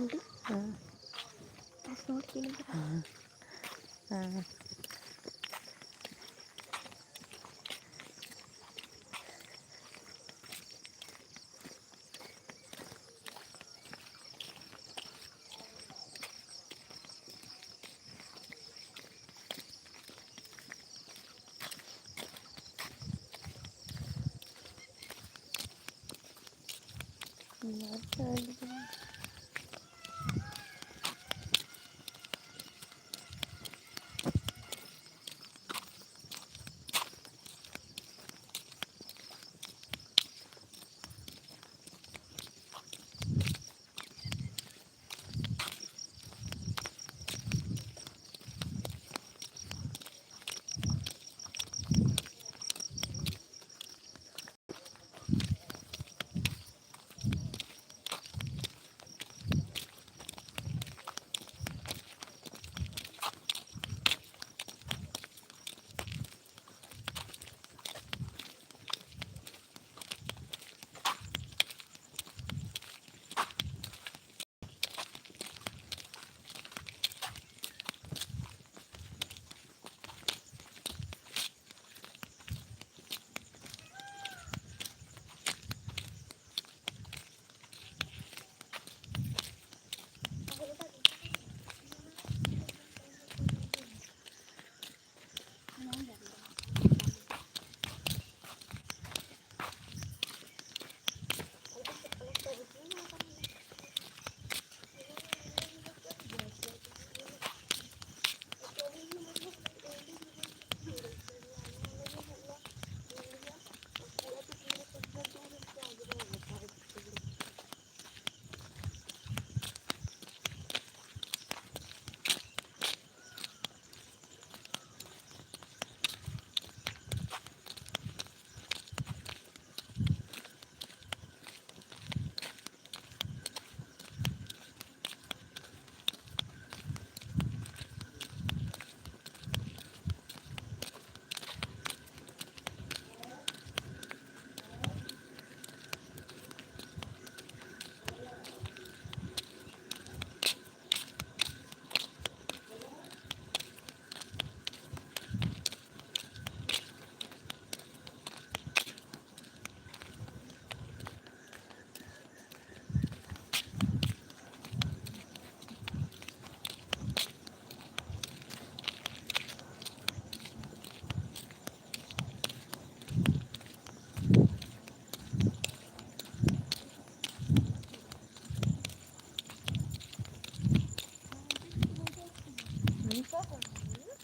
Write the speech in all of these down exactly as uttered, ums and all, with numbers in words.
हाँ। हाँ। हाँ।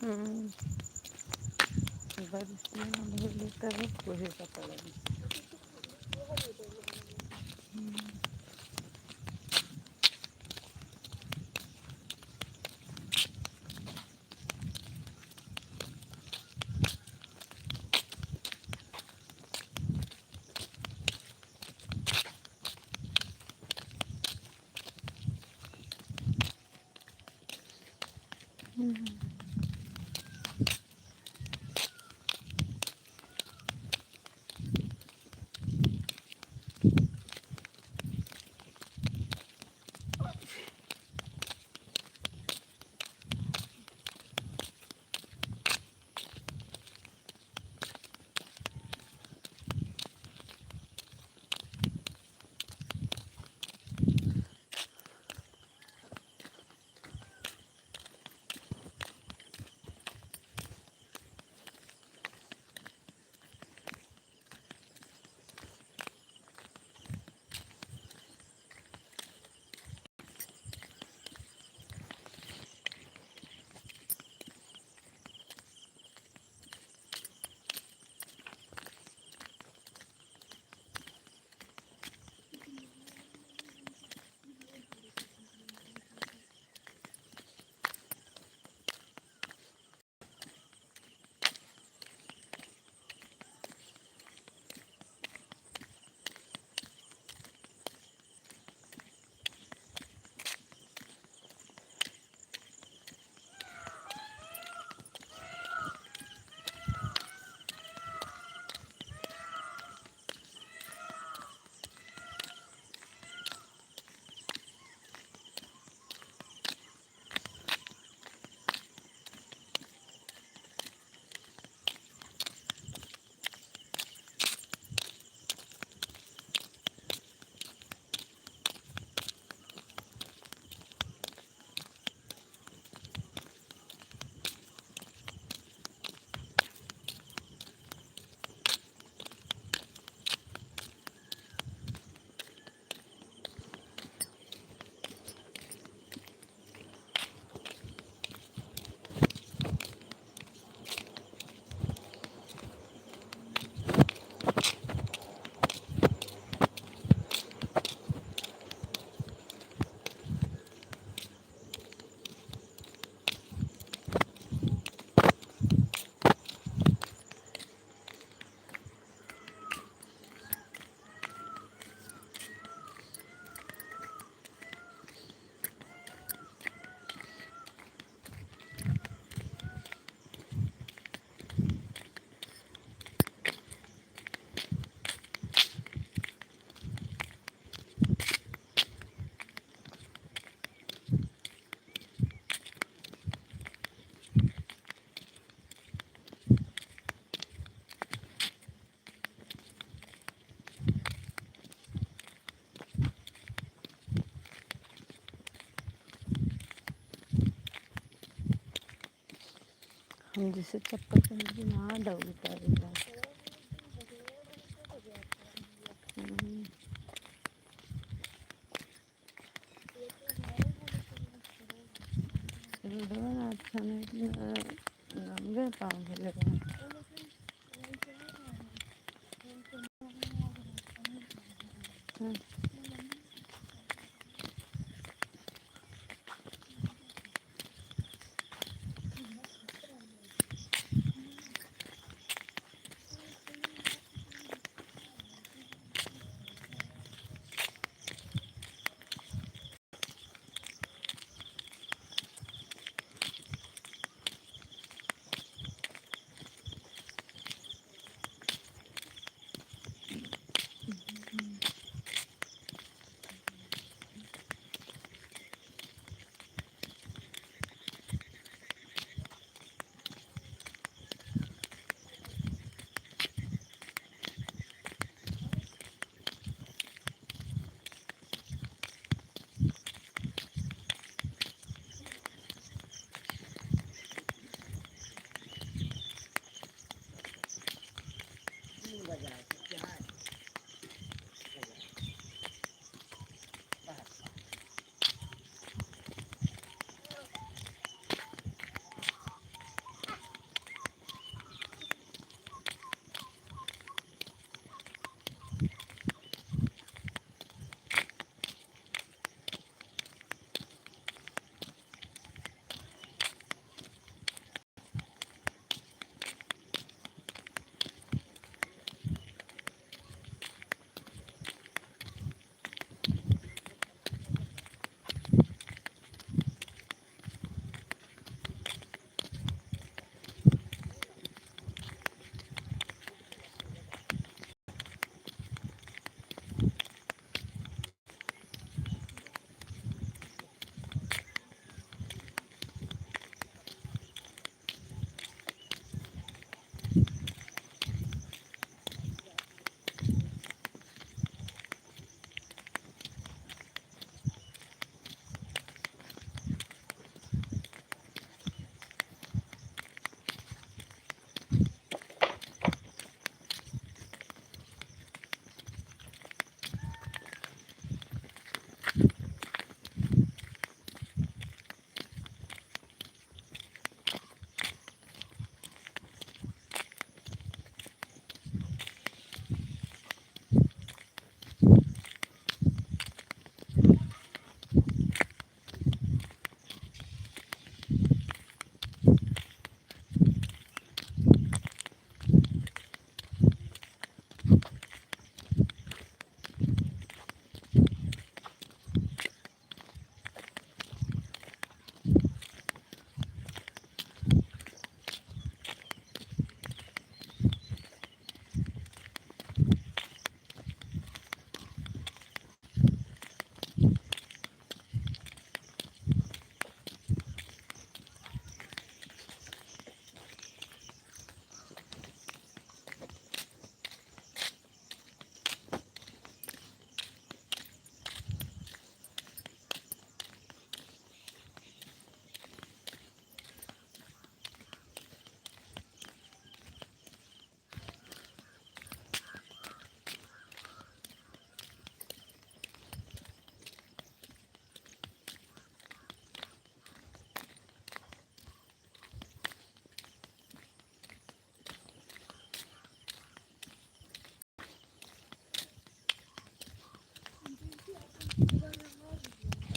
हम्म। बरसिया में भर लेता है, कोहे का पड़ा नहीं। हम्म। जैसे चप्पल पहन के ना दौड़ पाएगा। हम्म। रोडवा ना अच्छा नहीं, न-, नंगे पाँव मिले बा। हम्म।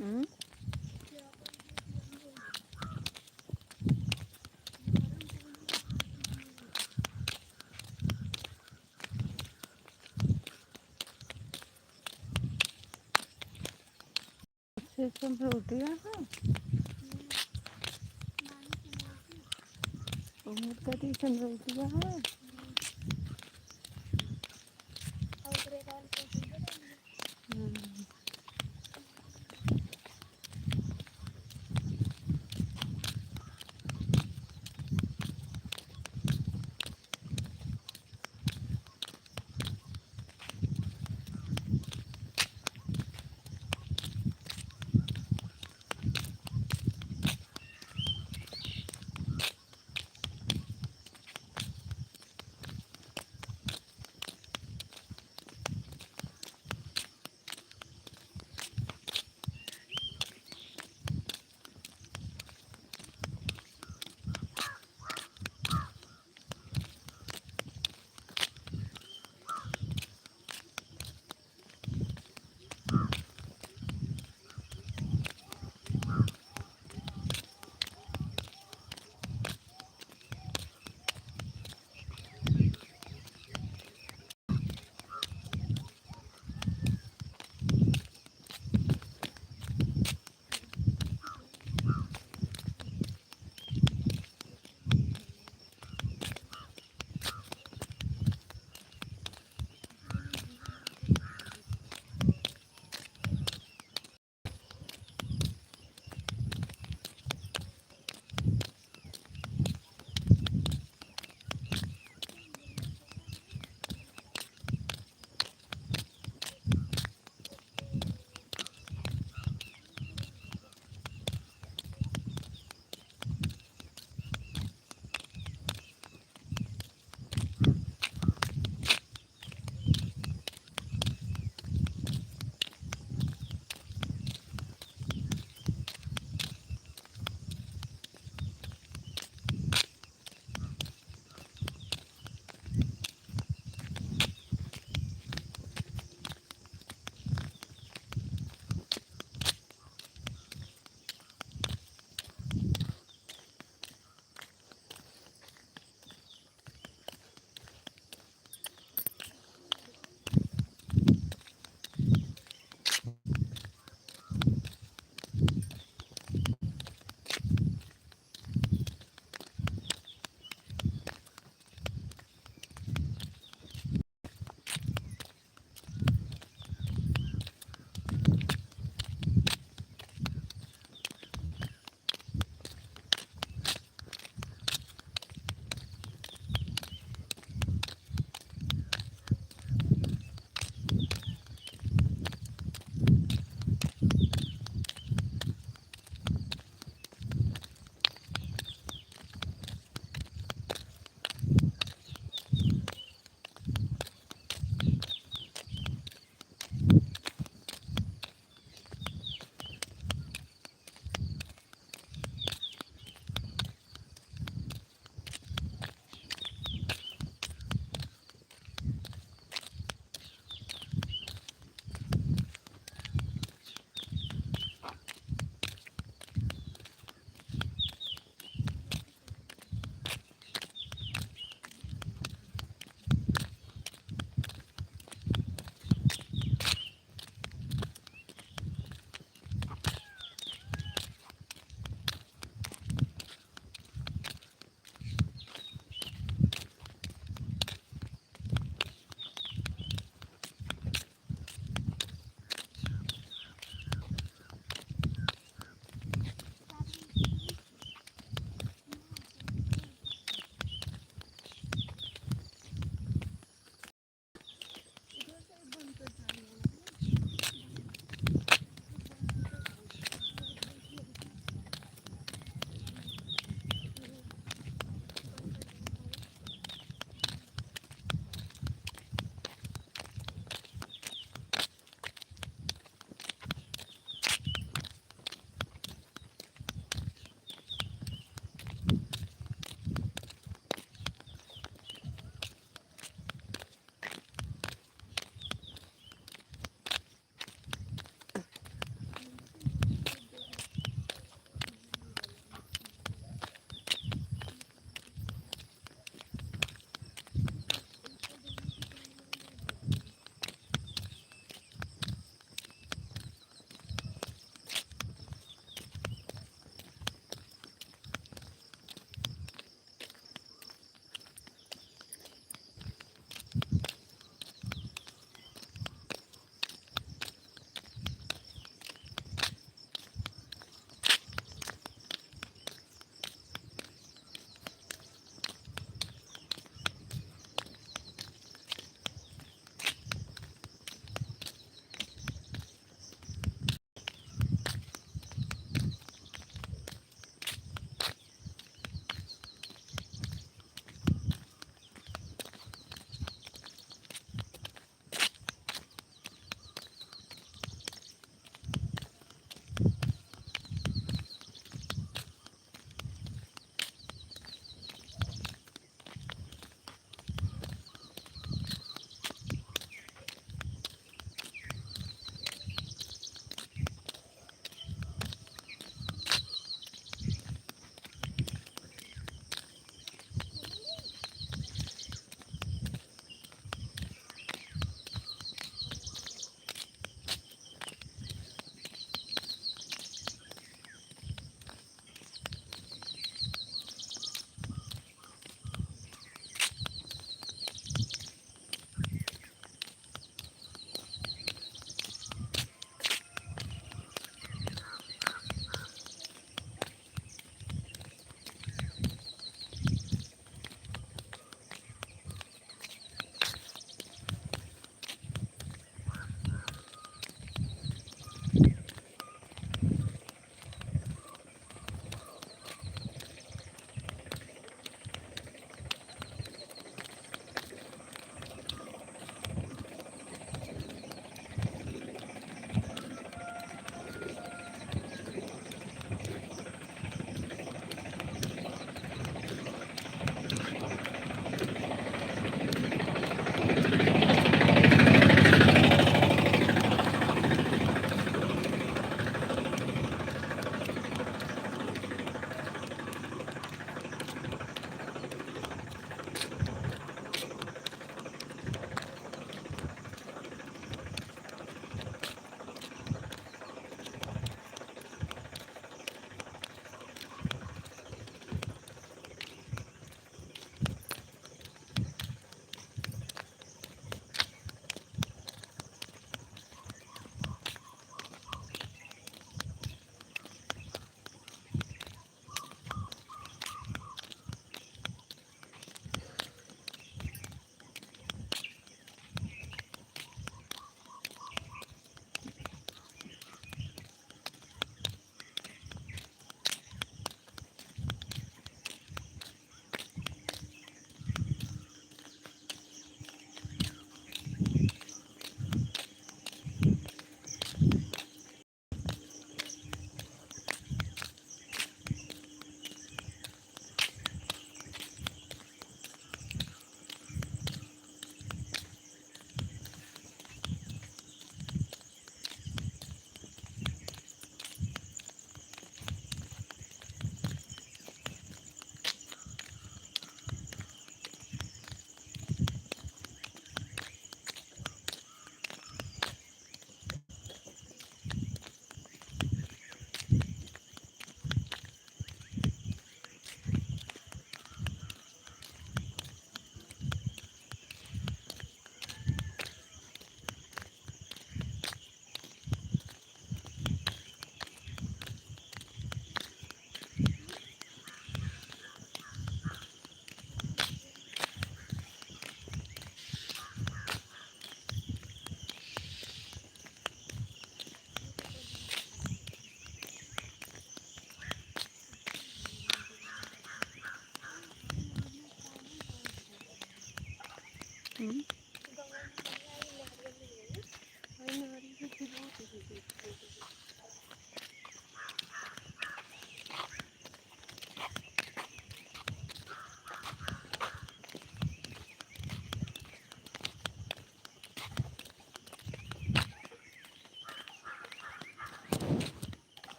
हम्म? से समझौतिया है। उम्र का तो समझौतिया है। हम्म।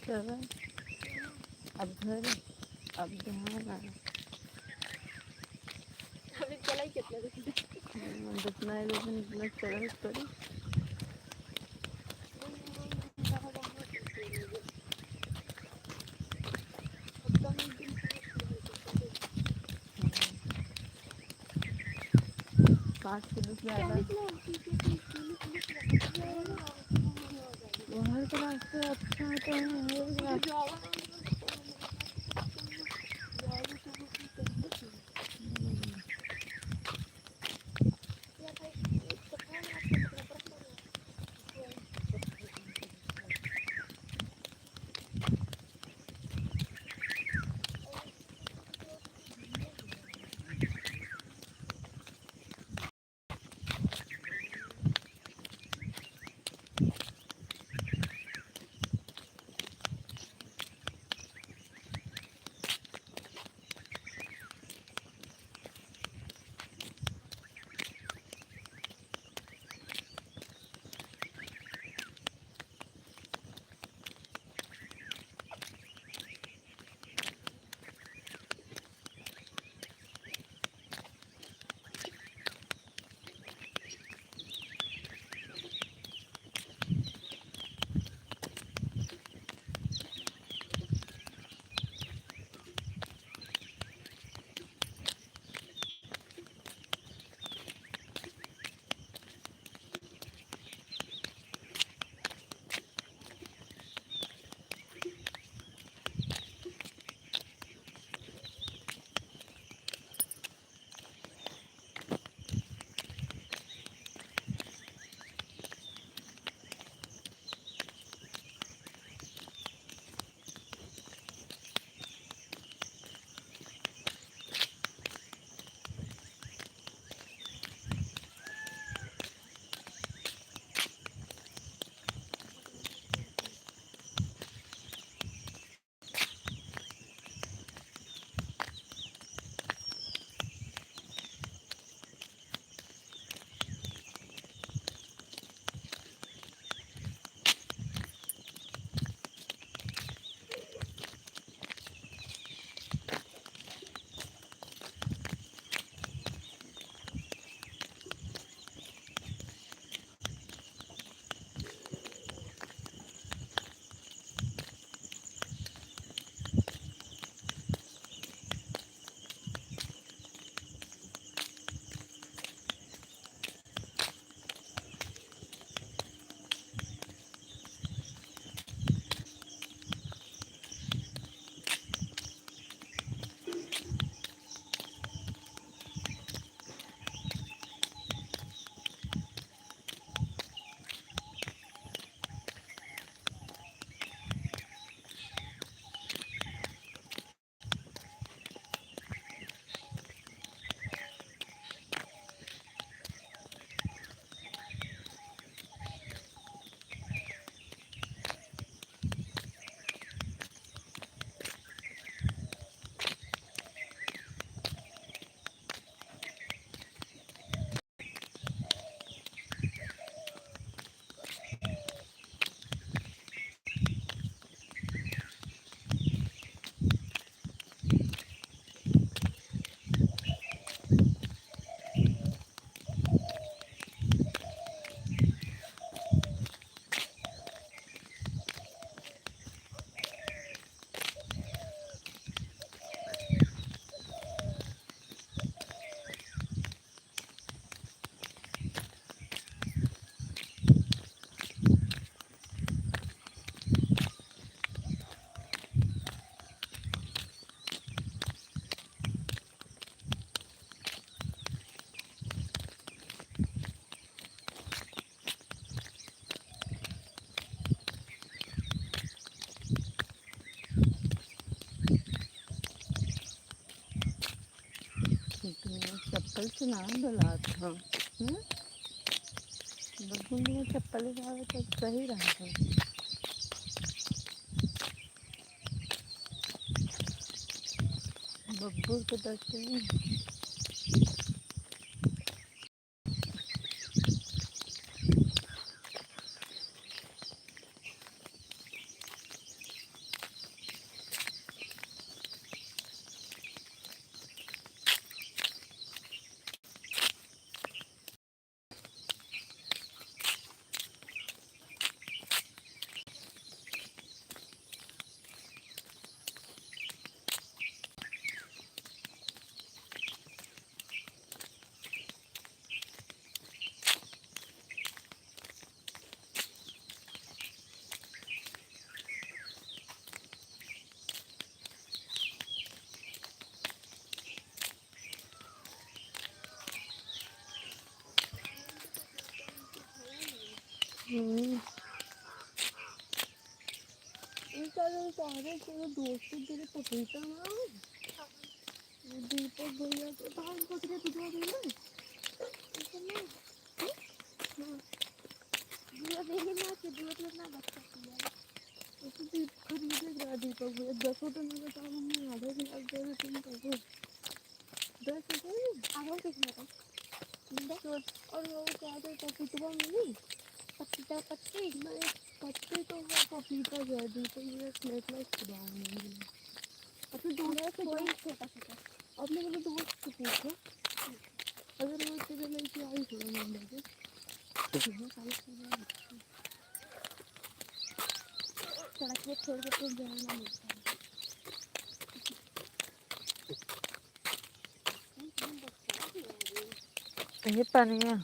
चला, अब घर, अब ध्यान आ। अभी चलाई कितना दिन? हाँ, जितना है, लेकिन इतना चला करी। पाँच किलो से ज़्यादा। बाहर का रास्ता अच्छा होता है, हम लोग रास्ता सुना डोलात हो, हम्म? बबुन में चप्पल लगावे तो सही रहत हो। बब्बू के डरते हैं। हम्म। ई साल तोहरे कोनो दोस्त के घरे पपीता ना हो? वो दीपक भैया के भाग पकड़े बुझा गई ना? ऐसे नहीं। हाँ। बुआ देखे ना कि बुआ तो अपना बच्चा किया। ऐसे दीप खरीदे गा दीपक भैया, दसों तो नहीं बताओ, हमने आधा भी लग गया, तुम कहो। दस रुपये में? आधा कितना था? दस। और वो क्या था, पपीतवा में नहीं? पपीता पत्ती? नहीं, पत्ती तो वो पपीता जो है, दीपक भैया फ्लैट लाइट खुदा है। अपने दोस्त से कोई छोटा छोटा। अपने वाले दोस्त से पूछो। अगर वो तेरे लेके आई थोड़ा मंडा के। सड़क पे छोड़ के फिर जाना मिलता है। ये पानी है।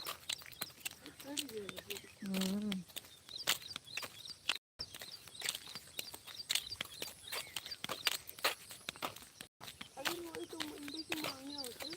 हम्म। अगर वही तो मंडी से मांगे होते।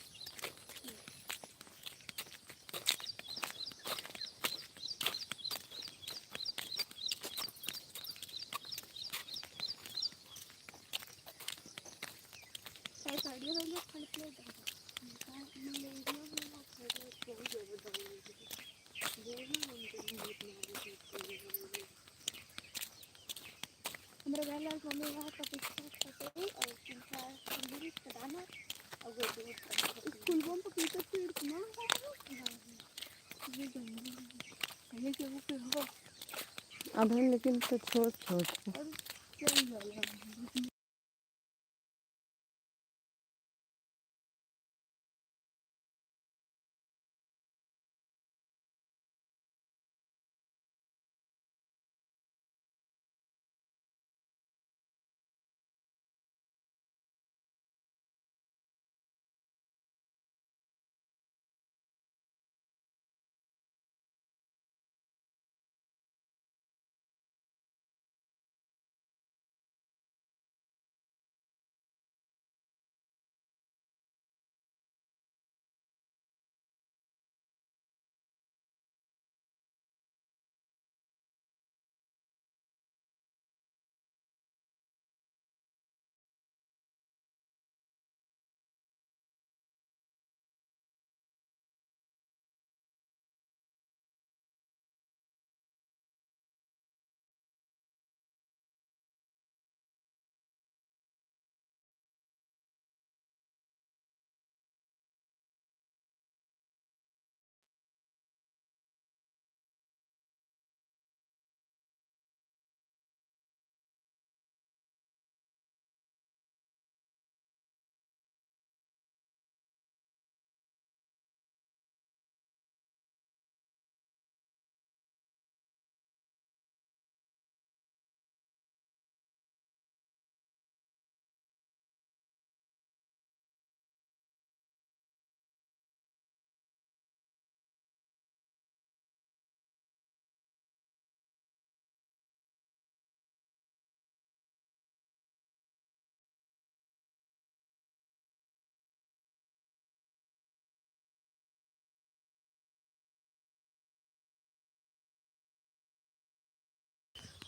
हमरा घर लाल मम्मी यहाँ पपीता पतई और तीन चार अंगूरी का दाना और वो दूध का। स्कूल में पपीता पेड़ इतना बड़ा है। हाँ, हाँ। ये जंगल है। पहले के वो पेड़ हो। अभी लेकिन तो छोट छोट है। और चल जाला।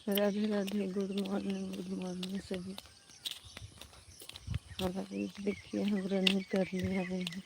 राधे राधे, good morning, good morning सभी। और अभी देखिए, हम रनिंग कर ले आए हैं।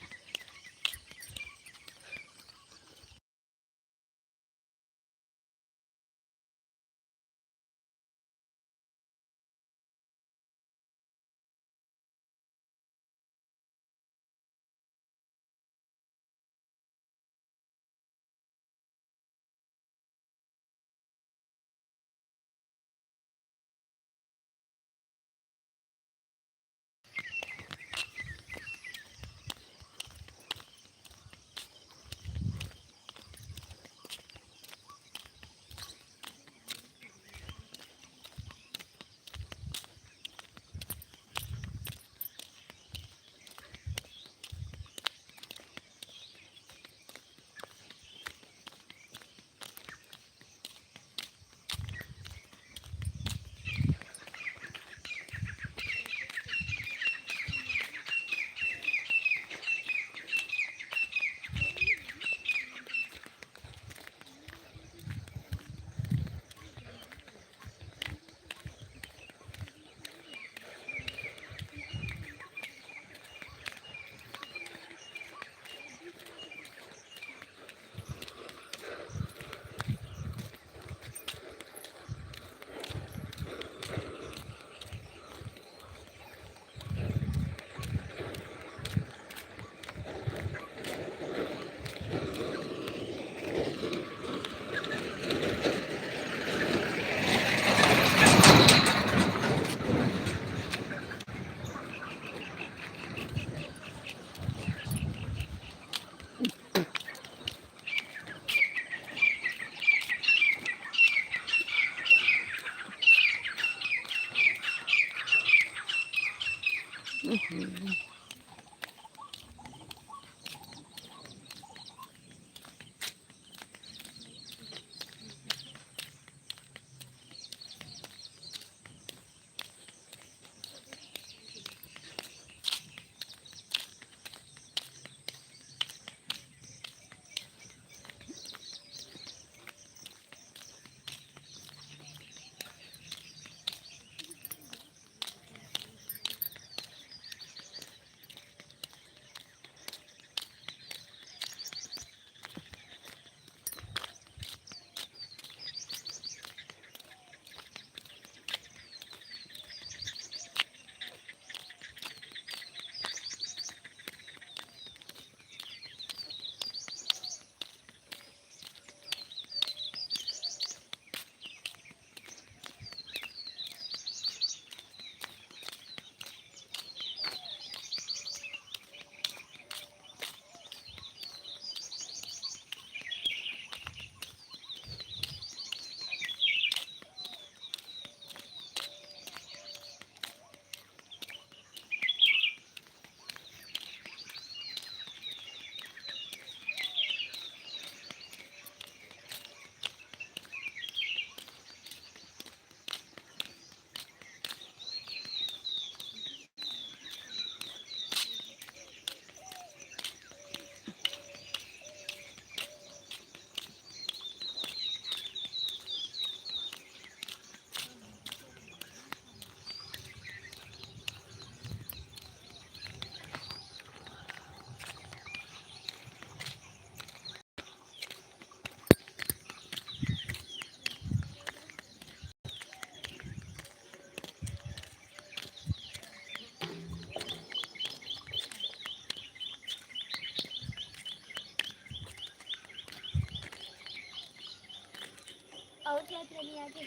और क्या, इतना नहीं आगे?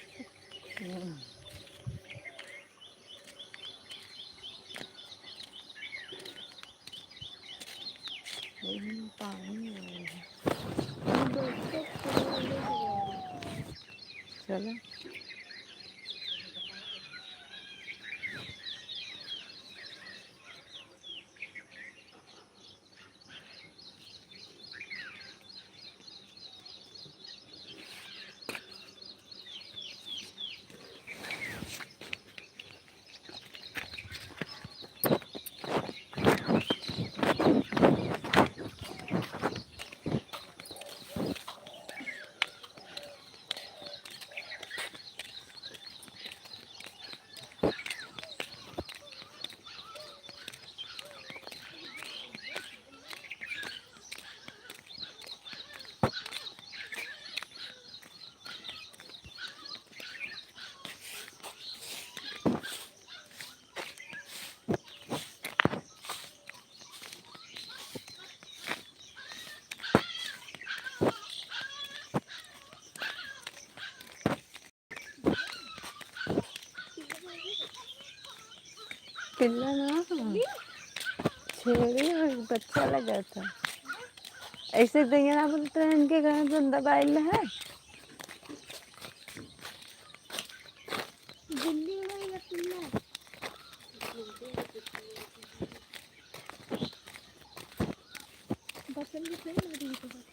हम्म। हम्म, पानी आ रहा है। चलो। पिल्ला ना, छेड़ी और बच्चा लगा था। ऐसे दइया ना बोलते हैं, इनके घर में दबाइल है। बिल्ली नहीं है, पिल्ला। बचन भी सही लग रही है।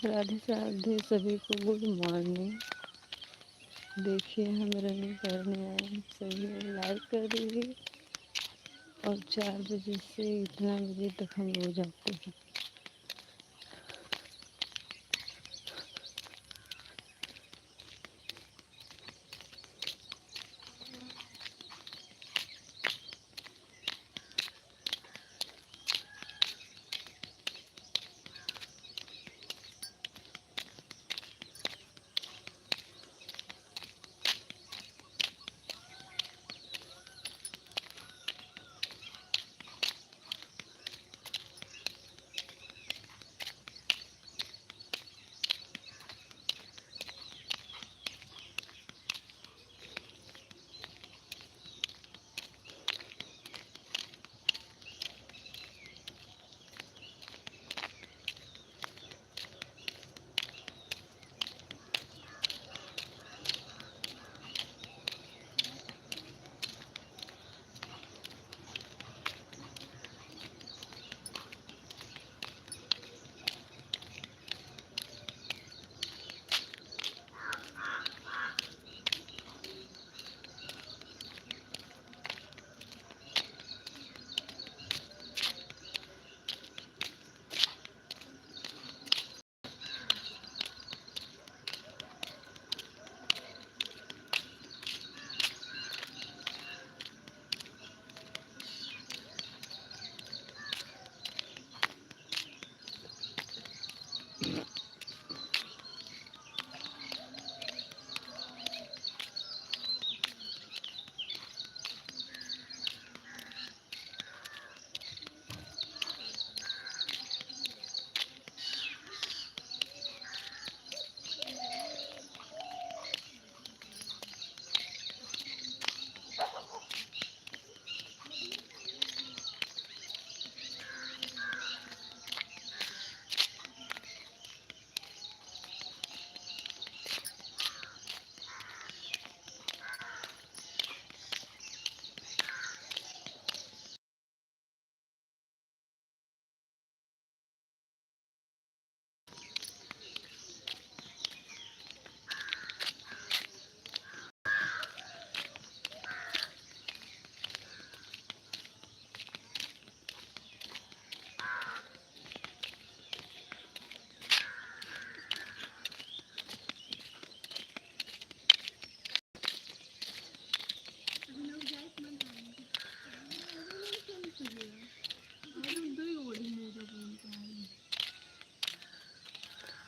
राधे राधे सभी को, गुड मॉर्निंग। देखिए, हम रनिंग करने आए हैं, सभी लाइक कर दीजिए। और चार बजे से इतना बजे तक हम रोज आते हैं।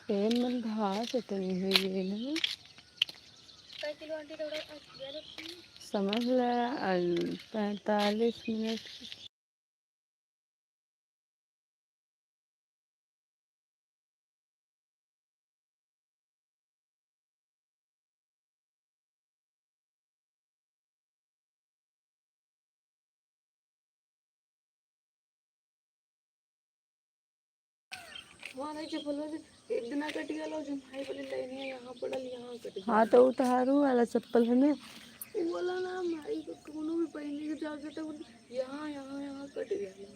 ए, मन घास इतनी हुई है ना। समझ ला, अल-, पैंतालीस मिनट। वहाँ नहीं चप्पल में से एक दिन कट गया लो, जो भाई बोले लेने हैं, यहाँ पड़ल, यहाँ कट गया। हाँ, तो उतारू वाला चप्पल है ना? वो वाला ना, भाई को कोनो भी पहनने के जाके तो यहाँ, यहाँ, यहाँ कट गया लो।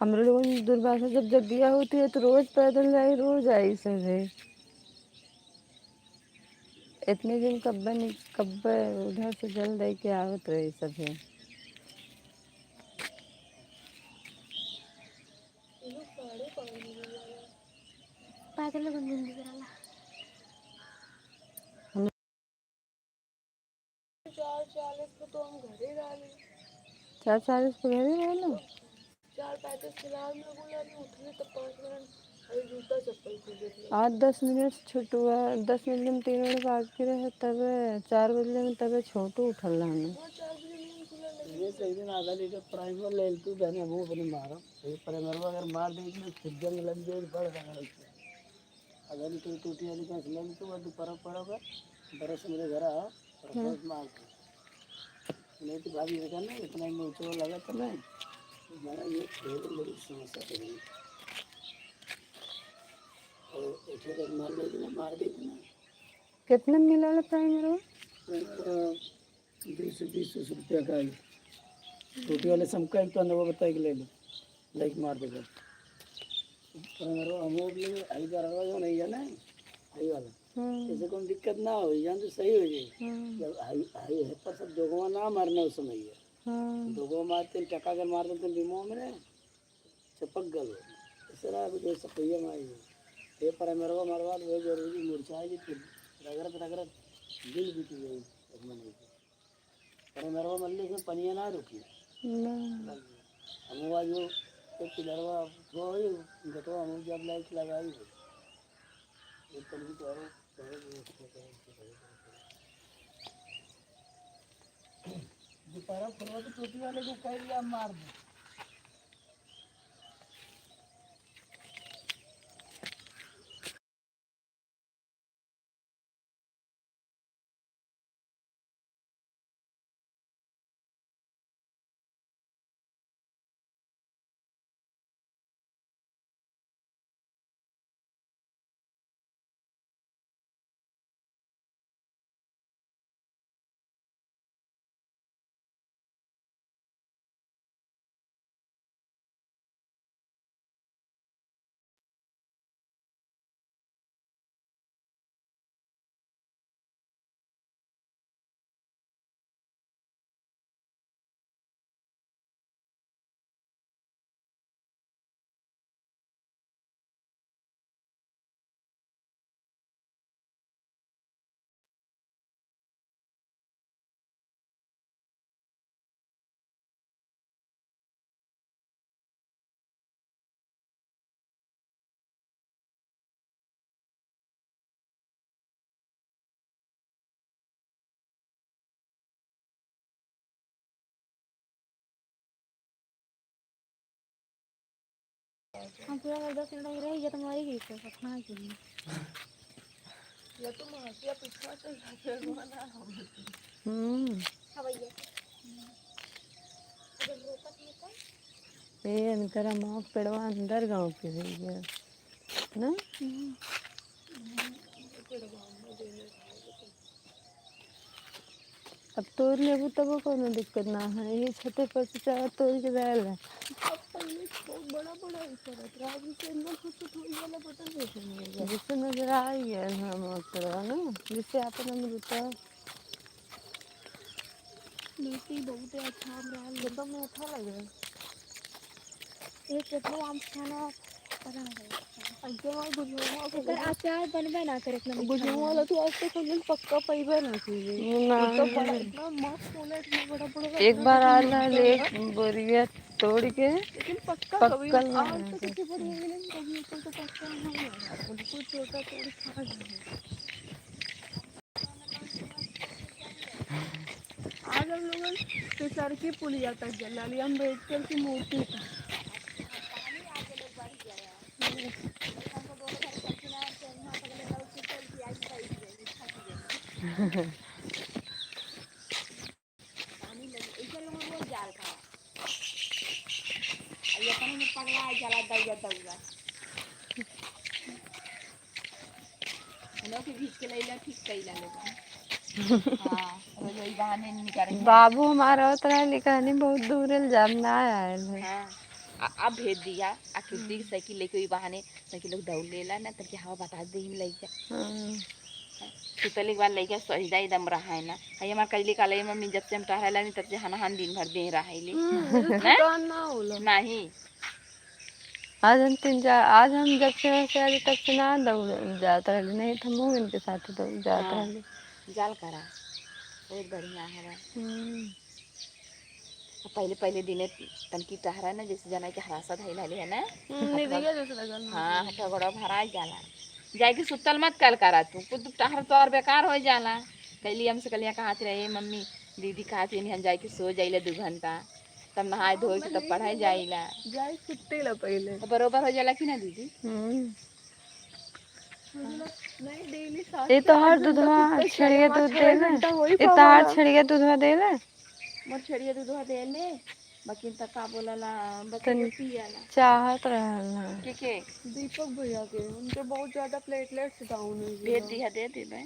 हमरे लोगन दुर्वासा जब जग्गिया होती है तो रोज पैदल जाई, रोज आई सभे। इतने दिन कब्बे नि-, कब्बे उधर से जल दे के आवत रही सभे। पैदल लोगन दिन गुजराला। चार चालीस पे तो हम घरे रहली। चार चालीस पे घरे रहलो? चार पैंतीस फिलहाल में बोला नहीं उठने तो पाँच मिनट अभी जूता चप्पल खोले थे। आज दस मिनट छोटुआ, दस मिनट में तीन मिनट बाकी रहे, तब चार बजले में तब छोटू उठल रहने। हाँ, चार बजे में खुला लगे। ये सही दिन आधा लीटर प्राइमर ले तू बहने मुंह अपने मारो। ये प्राइमर अगर मार दे तो फिर जंग लग जाए, बड़ रहा है। अगर तो टूटी वाली गैस लगी तो वो दोपहर पड़ा होगा, बरस मेरे घर आओ, और हम्म। बहुत मार दो। नहीं तो भाभी ये कहना, इतना ही मुझे लगा था ना, हमारा ये खेल बड़ी समस्या हो गई। और एक एक मार देती ना, मार देती ना। कितना मिला ला प्राइमर वो? प्राइमर दो सौ बीस रुपया का है। टूटी वाले समका एक तो नवा बताई के ले लो, लाइक मार देगा। पर हमरो, हमरो भी आई दरवा जो नहीं है ना, आई वाला। हम्म। ऐसे कोई दिक्कत ना हो, यहाँ तो सही हो जाए। हम्म। जब आई, आई है पर सब दोगवा ना मारना उस समय है। हम्म। दोगवा मारते हैं, टका कर मार देते हैं, बीमो में ना, चपक गल हो। इस तरह कुछ ऐसा पहिया में आई है। ये पर मरवा, मरवा तो वही जरूरी मुरझाए जी, फिर रगड़त, रगड़त दिल भी टूट गई, एक महीने की। अरे मेरे को मल्ले से पनिया ना रुकी। ना। हम वो जो, तो पिलरवा, वो है, गटवा हम जब लाइट लगाई है। ये पनिया तो और, दोबारा फुलवा तो टोटी वाले को कह दिया, मार दे। हम पूरा दस मिनट में रह गया तो मर ही गई तो खाना के लिए। या तो मासिया पिछवा से जाके रोना हम। हम्म। हाँ भैया। ए, इनकरा माँ पेड़वा अंदर गाँव के है ये, ना? हम्म। अब तोड़ लेबू तबो कौनो दिक्कत ना है, यही छते पर से चाहे तोड़ के डाल है। अब पहले बहुत बड़ा बड़ा ही पड़त रहा, अभी से एकदम छोट छोट होई वाला बटन जैसे नहीं है। जैसे नजर आ गया है हम पेड़वा ना, जैसे आपन अमृता। मीठी बहुते अच्छा आम रहल। एकदम मीठा लगे। ये केतनो आम खाना पता ना चले। ऐसे हमारे गुजरात में एकर अचार बनबे ना करे इतना मीठा गुजरात वाला। तो आज तक हमने पक्का पइबे ना की। ना। इतना बड़ा, इतना मस्त होला, इतना बड़ा बड़ा एक बार रहता है, आला ले बोरिया तोड़ के लेकिन पक्का कभी पक्का आज नहीं तक है। इतनी बड़ी मिले, कभी ऊपर तो पक्का नहीं है। बिल्कुल छोटा तोड़ खा गए। आज हम लोगन तिसरकी पुलिया तक गए, लाली अम्बेडकर की मूर्ति तक। पानी लगी, ऐसे लोग रोज जाल खावा। आ ये अपने में पगला है, जाला दौड़ा दौड़ा। हम लोग के खींच के लैला, ठीक कैला लोग। हाँ, रोज वही बहाने निकाल रहे हैं। बाबू हमारा होत रहे, लेकिन बहुत दूर है, जब ना आयल है। हाँ, आ, अब भेज दिया, आ कीर्ति की हम्म। साइकिल लेके वही बहाने, ताकि लोग दौड़ लेला ना, ताकि हवा बता दे ही लइका। हाँ। सुतल एक बार लइका सजदा एकदम रहा है ना। हई हमार कजली कहले, "मम्मी, जब से हम टहरे लानी, तब से हनहन दिन भर देह रहा है ले।" हम्म, हैं? थकान ना होला। नहीं। आज हम तीन चार, आज हम जब से वहाँ से आए, तब से ना दौड़ जात रहली, नहीं तो हम इनके साथ दौड़ जात हाँ, रहली। जाल करा, बहुत बढ़िया हवा। हम्म। पहिले, पहिले दिने तनकी टहरा ना, जैसे जना के हरासा धइल हले है ना? हम्म, हथवा निदिया जैसे लगल। हाँ, हथवा गोड़वा भराइ जाला। जाइके सुतल मत कल करा तू, कुछ टहर तो और बेकार होइ जाला। कहली हमसे कहलिया कहत रहे, "ए मम्मी, दीदी कहत रही हम जाइके सो जाइले दू घंटा, तब नहाए धोए के तब पढ़ाई जाइला।" जाए सुते ला पहिले। तो बरोबर होइ जाला कि ना दीदी? हम्म। नहीं, daily सात ये से तो आठ हर घंटा दुधवा सुतल छेड़िया चाहे दूध पाँच देले। घंटा वही ये तो हर पावला। छेड़िया दूधवा देले। मोर छेड़िया दूधवा देले, बाकी त का बोलाला, बकरिया तनी पियाला। चाहत रहल ना। के, के? दीपक भैया के, उनके बहुत ज्यादा platelets down हो गया। भेज दिया, दे देबे।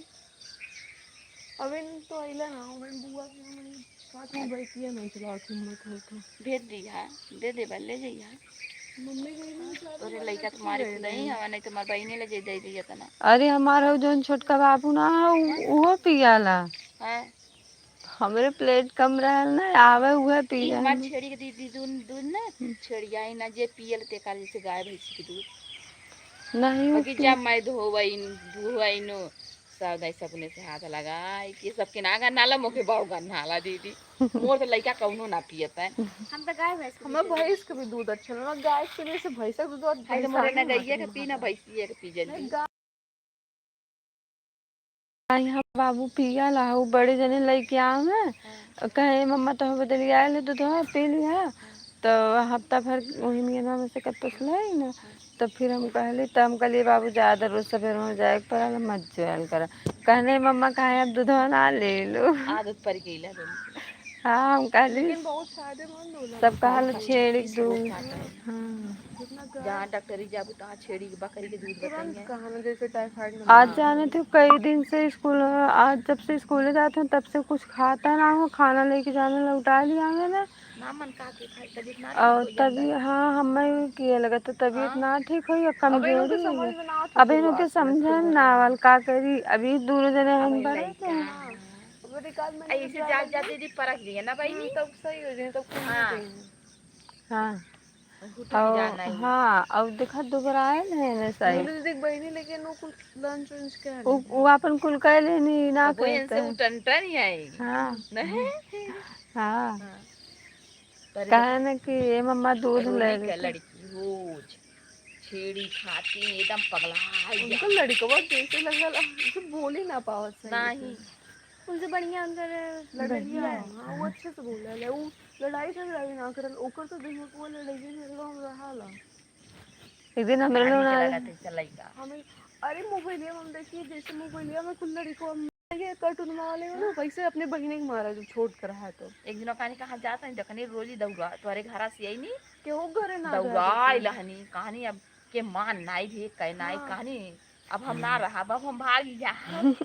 अबे न तो अइला ना, अबे न बुआ के हमरे साथ में बैठिया नहीं चला के मत हो तो। भेज दिया, दे दे बा, ले जइहा। मम्मी गई ना शायद तोरे लइका तो मारे खुदही हवा, नहीं तो हमार बहिने ले जे दे दिया तना। अरे हमार हो जौन छोटका बाबू ना, उ-, उहो पियाला। हाँ। हमरे प्लेट कम रहल ना, आवे उहे ई पिया। हमार छेड़ी के दीदी दूध, दूध ना, हम्म। छेड़िया ही ना, जे पियल ते काल जैसे गाय भैंसी के दूध। नहीं, बाकी ओके। जब मैं धोवइन, धुआइनो, सब दाई सपने से हाथ लगाई कि सबके ना गन्नाला, मोके बाऊ गन्नाला दीदी। मोर तो लइका कौनो ना पियत है। हम तो गाय भैंस के हमें दूध भैंस के भी दूध अच्छा लगा, गाय के पीने से भैंस के दूध और हाय तो भैंसा मोरे ना नहीं गइया के मालूम पी ना होता। भैंसिया के पी जल्दी। नहीं, गाय यहाँ बाबू पिया ला, वो बड़े जने लइके आवे हैं, हाँ। कहे, "मम्मा, तो बदलिया ले दूधवा, पी लिहा।" हाँ। तो हफ्ता भर वही मियनवा में से कब तक ले ना, हाँ। तो फिर हम कहली, तो हम कहलिए, "बाबू, ज्यादा रोज सवेर में जाए के पड़ल, मत जोयल करा।" कहने, "मम्मा, काहे अब दूधवा ना ले लो?" आदत पड़ गई ला दोनों की। हाँ, हम कहली, लेकिन बहुत फायदेमंद होला। सब कहा ला, हाँ, छेड़ी के दूध। हाँ। जहाँ डॉक्टरी जाबू, तहाँ छेड़ी के बकरी के दूध तुरंत बताइए। कहा ना, जैसे टाइफाइड में आज ना जाने थे, कई दिन से स्कूल, आज जब से स्कूल जाते हैं, तब से कुछ खाता ना हो, खाना लेके जाने लौटा लिया है ना। ना मन का के खाई, तबीयत ना और ठीक होई तभी, अंदर। हाँ, हमें भी किए लगा, तो तबीयत हाँ। ना ठीक होई, अब अब इनके कमजोरी समझ है। में ना आती अब इनके बात। समझे ना आवल, का करी, अभी दोनों जने हम अबे बड़े लइका। थे। हाँ। अब रिकॉर्ड में आई, इसे जा, जा दीदी परख दिए ना बहिनी। हम्म, तब सही हो जाए, तब कुछ नहीं हाँ। चाहिए। हाँ। घुटुक और, जाना ही। हाँ, और देखा, दुबराए नहीं ना साइड। बोले, "देख बहिनी, लेकिन वो कुल लंच वंच क्या उ, है?" वो अपन कुल कह लेनी, ना अब वो इनसे कहते। वो टन टन ही आई। हाँ। नहीं? हाँ। हाँ। पर कहे ना कि, "ए मम्मा, दूध रोज ले का लेते।" लड़की, रोज छेड़ी खाती, एकदम पगला है उनका यार। लड़कवा जैसे लगल, अब कुछ बोल ही ना पावत सही नहीं। से। उनसे बढ़िया उनकर लड़किया है। हाँ, वो अच्छे से बोले ले। वो लड़ाई झगड़ा भी ना करल। ओकर तो देखो, वो लड़ाई झगड़ा में रहा ला। एक दिन हमरे पानी लोग ना चला जाते चलाई का। हमें, अरे, मोबाइलिया में हम देखिए, जैसे मोबाइलिया में कुल लड़को हम ये कार्टून वाले हो ना, वैसे अपने बहिने के मारा, जो छोट कर रहा है तो। एक दिन ओकानी कहाँ जात है, देखनी रोजी दौड़ा, तोहरे घरा से आई नी। के हो घरे ना दौड़ा जाते। आइल हनी, कहानी अब के मान नाई भी, कह नाई हाँ। कहानी। अब हम ना हाँ। रहब, अब हम भागी जा। हम